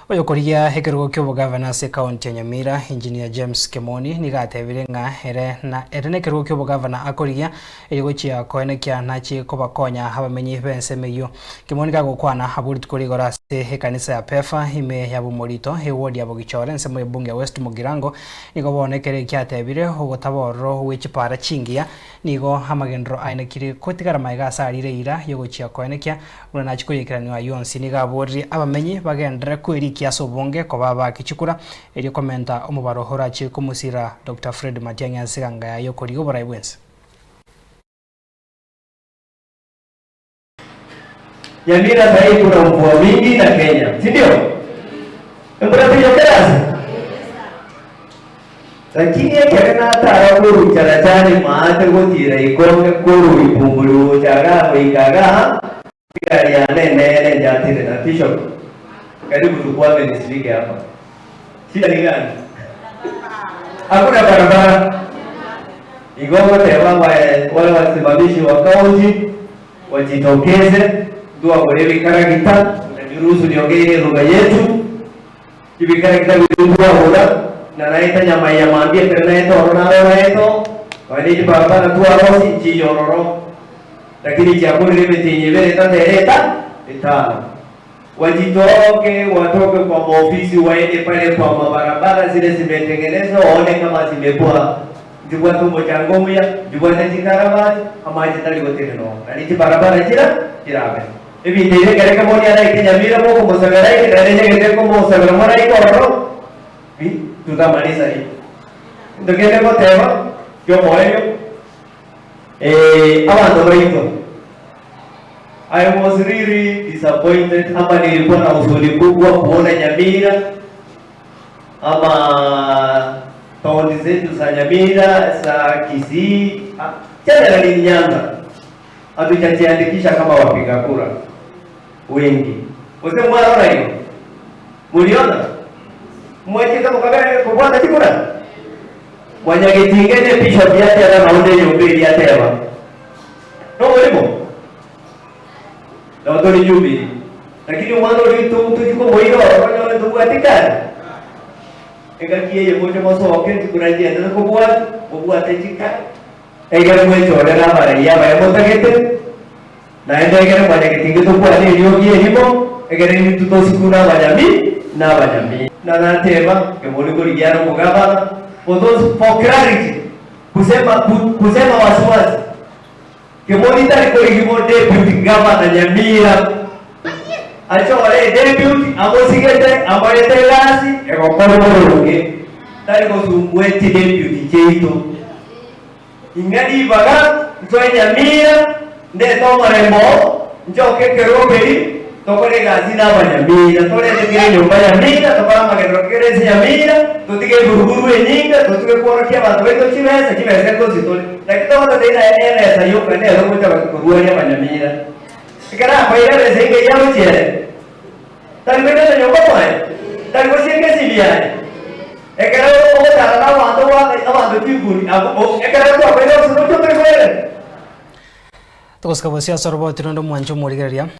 Oyokorigia ekerogo ki'obogavana ase ekaunti ya Nyamira, Engineer James Kemoni nigo atebire ng'a ere na ere nekerogo ki'obogavana akorigia erio gochia koenekia nachie kobakonya abamenyi b'ensemo eyio. Kemoni gagokwana abwo rituko rigoro ase ekanisa ya Pefa ime ya Bomorito, eward ya Bogichore ensemo y'ebunge ya West Mugirango, nigo bono ekero ekio atebire ogotaba ororo gwe chipara chingiya nigo amagenderero aenekire kotigara magega ase arire eira yogochia koenekia Buna nachia koyekeraniwa ayio onsi, nigo aboririe abamenyi bagenderere kwerikia ase obonge koba abaaki chikura, erio komenta omobaro orachie komosira Doctor Fred Matiang'i ase eganga yaye y'okorigia oborai bw'ense. Nyamira sahi kuna mvua mingi na Kenya, si ndio? Embura teiyo kera ase? Lakini ekere natara korwa Charachani maate gotiira ikonge korwa ibumburi gocha igaa goika igaa, egari yane nere njatire na Bishop karibu tukwame nisifike hapa. Shida ni gani? Hakuna barabara. Igo ngoteba wale wasimamishi wa county wajitokeze ntwagore ebikaragita, unaniruhusu niongee ile lugha yetu Chibikaragita biria twagora, na naete nyama ya mambia ekero naete oro naro naete oo, nonya ne chibarabara twarosia nchiya ororo, lakini chiakorire emetienyi ebere etato ere eta etano. Wajitoke watoke kwa maofisi waende pale kwa mabarabara zile zimetengenezwa waone kama zimekuwa nchibwate omochanga omuya, nchibwate chikaravati, amache tari gotenena oo, naende chibarabara chira chirabe. Ebinto ebi ekero ekemoni araike nyamira mokomosabera aike, naende nyegete komosabera moraike ororo, bi tutamaliza hii. Gento kende ngoteba ki'omoerio, eh, abanto baito, I was really disappointed ama nilikuwa na huzuni kubwa kuona Nyamira ama kaunti zetu za Nyamira za Kisii, ah, generally Nyanza Hatujajiandikisha kama wapiga kura wengi. Gose mwarora igo? Moriona? Mwachete mokabe kobwata chikura? Mwanyagetinga ere bishop yateba naonde enyomba eria ateba. Nomorimo? Nabo tori Jubilee. Lakini omwana oria tochi komoira ororo onyore tobwati kare. Engaki eye moche mosoke chikura nchiendete kobwati, mobwate chikare. Egere mwechorere abaraiyo abaya motagete, naende egere mwanyagetinge tokwane eriogi erimo, egere intwe tosikwe nabanyami nabanyami. Na nateba, Kemoni korigia are omogabana, for those, for clarity, kusema, kusema wasiwasi, Kemoni tari korigia bo deputy governor Nyamira, achore edeputy amosigete amoete egasi egokora oboronge, tari gosumbua chideputy chiaito. Ing'a ribaga nsoe Nyamira, ndete omorembe oo, nchoke ekeroberi, tokore egasi n'Abanyamira, torete kera enyomba Nyamira, tokore amagenderero kera ense Nyamira, totige eburuburu enyinge, totige kworokia abanto baito chibesa, chibesa nkosi tore. Naki togototebi naye ebesa yoka nero ogocha korwaria Abanyamira. Ekero akoire ebesa enga eyio agochia ere, Tari koirana nyomba mwaye, tari gosieka esibi yaye. Ekero ogotara nabanto goaka abanto chikuri, abwo ekero twakoire gose noche otoigwere. Togosika bosio ase oroboti ronde omwanche omorigereria.